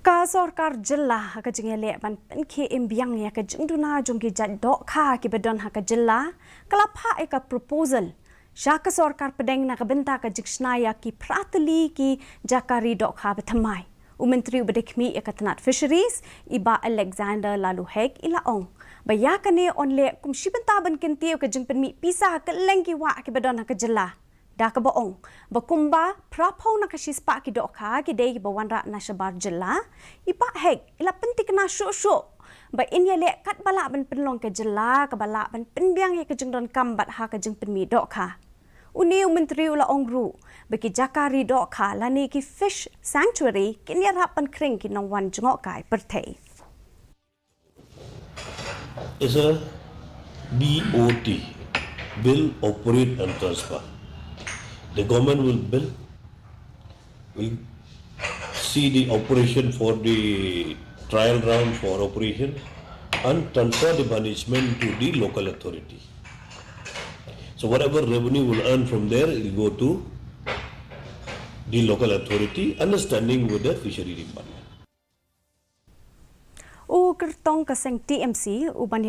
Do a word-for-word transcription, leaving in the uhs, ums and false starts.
Ka sorkar jylla ha ka jingïaleh ban pynkhie im biang ïa ka jingduna jong ki jait dohkha kiba don ha ka jylla, ka la phah ïa ka proposal sha ka sorkar pdeng na ka bynta ka jingshna ïa ki phra tylli ki jaka ri dohkha ba thymmai. U Myntri uba dei khmih ïa ka tnat Fisheries, i Bah Alexander Laloo Hek, i la ong ba ïa kane yn leh kum shi bynta ban kyntiew ka jingpynmih pisa ha kylleng ki wah kiba don ha ka jylla. Da kaba ong ba kumba phra phew na ka shispah ki dohkha ki dei kiba wanrah na shabar jylla, i Bah Hek i la pynthikna shuh shuh ba yn ïaleh katba lah ban pynlong ka jylla kaba lah ban pynbiang ïa ka jingdonkam bad ha ka jingpynmih dohkha. Une u Myntri u la ong ruh ba ki jaka ri dohkha lane ki fish sanctuary kin ïarap ban khring ki nongwan jngohkai pyrthei. Is a B O T, build, operate and transfer. The government will build, will see the operation for the trial round for operation and transfer the management to the local authority. So whatever revenue will earn from there, it will go to the local authority, understanding with the fishery department. U kyrtong ka seng T M C u ban